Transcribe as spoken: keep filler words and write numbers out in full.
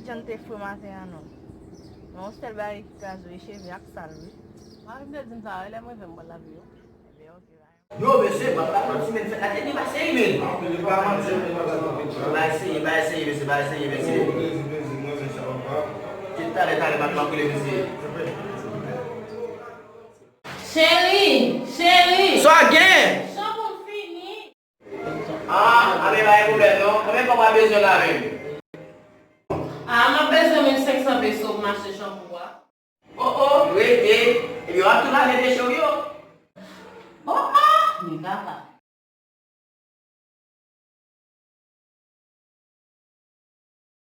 Jan te fre maten an non. Men yon sèl bagay ki kraze w, e cheve ak sal wi. Mari m te di m sa wi, lè m rive m pral lave yo. Ebyen, oke, bye. Yo, mesye, m ap bay manti, men fèt la te byen pase wi, men. Anpil, pa manti, men pa sa. Bay seye, bay seye, mesye, bay seye, mesye. Ti talè, talè, m ap, m ap rele mesye. Cheri, cheri. Sa gen? Chanpou m fini. Ah, a men pa gen pwoblèm non. Konbyen kòb w ap bezwen la menm? Ah, m ap bezwen menm senk san peso pou m achte chanpou a. Oh oh, rete. Ebyen w ap tou lave deche w yo. Oh oh, men papa.